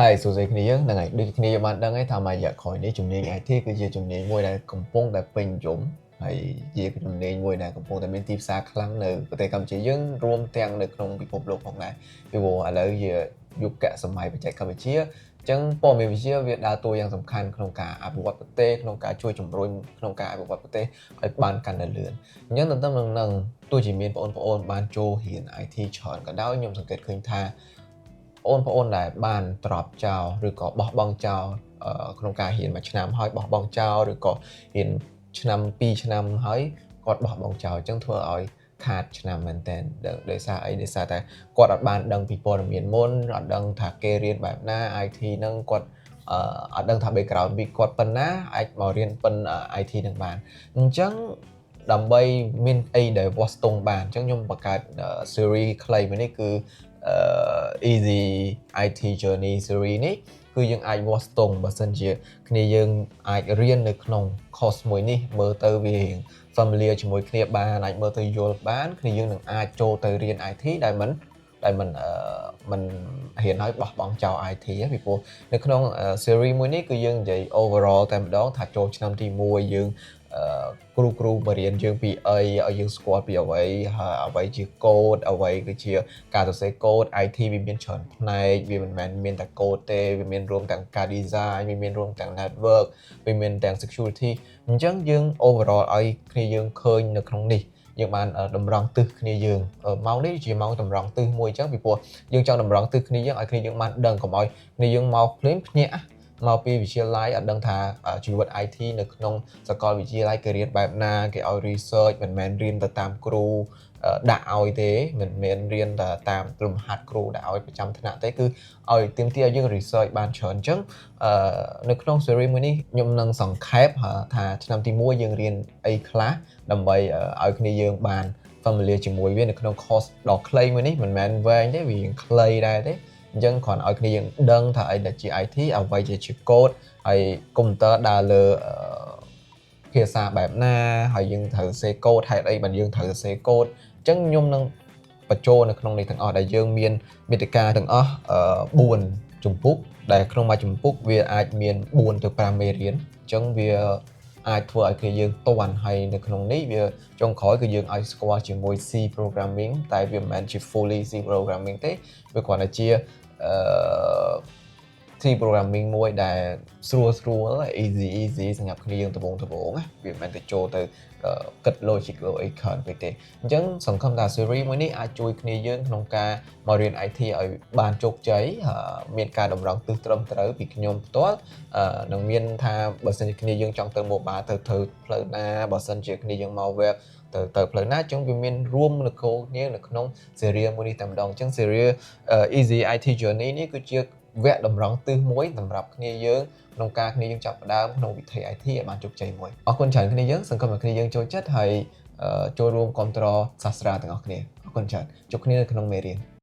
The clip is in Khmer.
ហើយសួស្តីគ្នាយើងហ្នឹងហើយដូចគ្នាយើងបានដឹងហើយថាមួយរយៈក្រោយនេះជំនាញ IT គឺជាជំនាញមួយដែលកំពុងតែពេញនិយមហើយជាជំនាញមួយដែលកំពុងតែមានទីផ្សារខ្លាំងនៅប្រទេសកម្ពុជាយើងរួមទាំងនៅក្នុងពិភពលោកផងដែរពីព្រោះឥឡូវជាយុគសម័យបច្ចេកវិទ្យាអញ្ចឹងព័ត៌មានវិទ្យាវាដើរតួយ៉ាងសំខាន់ក្នុងការអភិវឌ្ឍប្រទេសក្នុងការជួយជំរុញក្នុងការអភិវឌ្ឍប្រទេសឲ្យបានកាន់តែលឿនអញ្ចឹងទន្ទឹមនឹងនឹងទោះជាមានបងប្អូនបានចូលរៀន IT ច្រើនក៏ដោយខ្ញុំសង្កេតឃើញថា បងប្អូនដែលបាន drop ចោលឬក៏បោះបង់ចោលក្នុងការរៀនមួយឆ្នាំហើយបោះបង់ចោលឬក៏រៀនឆ្នាំ2ឆ្នាំហើយគាត់បោះបង់ចោលអញ្ចឹងធ្វើឲ្យខាតឆ្នាំមែនតើដោយសារអីដោយសារតែគាត់អត់បានដឹងពីព័ត៌មានមុនអត់ដឹងថាគេរៀនបែបណា IT ហ្នឹងគាត់អត់ដឹងថា background ពីគាត់ប៉ុណ្ណាអាចមករៀនប៉ុន IT នឹងបានអញ្ចឹងដើម្បីមានអីដែលវាស់ស្ទង់បានអញ្ចឹងខ្ញុំបង្កើត series ខ្លីមួយនេះគឺ Easy IT Journey series នេះគឺយើងអាចវាស់ស្ទង់បើសិនជាគ្នាយើងអាចរៀននៅក្នុង course មួយនេះមើលទៅវារៀង familiar ជាមួយគ្នាបានអាចមើលទៅយល់បានគ្នាយើងនឹងអាចចូលទៅរៀន IT ដែលមិនមិនរៀនឲ្យបោះបង់ចោល IT ពីព្រោះនៅក្នុង series មួយនេះគឺយើងនិយាយ overall តែម្ដងថាចូលឆ្នាំទី1យើងគ្រូគ្រូបរៀនយើងពីអីឲ្យយើងស្គាល់ពីអ្វីហើយអ្វីជាកូដអ្វីគឺជាការសរសេរកូដ IT វាមានច្រើនផ្នែកវាមិនមែនមានតែកូដទេវាមានរួមទាំងការ design វាមានរួមទាំង network វាមានទាំង security អញ្ចឹងយើង overall ឲ្យគ្នាយើងឃើញនៅក្នុងនេះយើងបានតម្រង់ទិសគ្នាយើងម៉ោងនេះជាម៉ោងតម្រង់ទិសមួយអញ្ចឹងពីព្រោះយើងចង់តម្រង់ទិសគ្នាយើងឲ្យគ្នាយើងបានដឹងកុំឲ្យគ្នាយើងមកភ្លាមភ្ញាក់មកពីវិទ្យាល័យអត់ដឹងថាជីវិត IT នៅក្នុងសាកលវិទ្យាល័យគេរៀនបែបណាគេឲ្យ research មិនមែនរៀនទៅតាមគ្រូដាក់ឲ្យទេមិនមែនរៀនតែតាមលំហាត់គ្រូដាក់ឲ្យប្រចាំថ្នាក់ទេគឺឲ្យទាមទារឲ្យយើង research បានច្រើនអញ្ចឹងនៅក្នុង series មួយនេះខ្ញុំនឹងសង្ខេបថាឆ្នាំទី1យើងរៀនអីខ្លះដើម្បីឲ្យគ្នាយើងបាន familiar ជាមួយវានៅក្នុង course ដ៏ខ្លីមួយនេះមិនមែនវែងទេវាខ្លីដែរទេអញ្ចឹងគ្រាន់ឲ្យគ្នាយើងដឹងថាអីដែលជា IT អ្វីជា code ហើយកុំព្យូទ័រដើរលើភាសាបែបណាហើយយើងត្រូវសរសេរកូដហេតុអីបានយើងត្រូវសរសេរកូដអញ្ចឹងខ្ញុំនឹងបញ្ចូលនៅក្នុងនេះទាំងអស់ដែលយើងមានមេតិកាទាំងអស់4ជំពូកដែលក្នុងមួយជំពូកវាអាចមាន4ទៅ5មេរៀនអញ្ចឹងវាអាចធ្វើឲ្យគ្នាយើងទាន់ហើយនៅក្នុងនេះវាចុងក្រោយគឺយើងឲ្យស្គាល់ជាមួយ C programming តែវាមិនមែនជា fully C programming ទេវាគ្រាន់តែជាC programming មួយដែលស្រួលស្រួល easy easy សម្រាប់គ្នាយើងដំបូងដំបូងណាវាមិនមែនទៅចូលទៅគិត logic លោអីច្រើនពេកទេអញ្ចឹងសង្ឃឹមថា series មួយនេះអាចជួយគ្នាយើងក្នុងការមករៀន IT ឲ្យបានជោគជ័យមានការតម្រង់ទិសត្រឹមត្រូវពីខ្ញុំផ្ទាល់នឹងមានថាបើសិនជាគ្នាយើងចង់ទៅ mobile ទៅធ្វើផ្លូវណាបើសិនជាគ្នាយើងមក web ទៅផ្លូវណាអញ្ចឹងវាមានរួមនៅគោលគ្នានៅក្នុង series មួយនេះតែម្ដងអញ្ចឹង series Easy IT Journey នេះគឺជាវគ្គតម្រង់ទិសមួយសម្រាប់គ្នាយើងក្នុងការគ្នាយើងចាប់ផ្ដើមក្នុងវិថី IT ឲ្យបានជោគជ័យមួយអរគុណច្រើនគ្នាយើងសង្ឃឹមថាគ្នាយើងចូលចិត្តហើយចូលរួមគ្រប់គ្រងសាស្ត្រាទាំងអស់គ្នាអរគុណច្រើនជួបគ្នានៅក្នុងមេរៀន។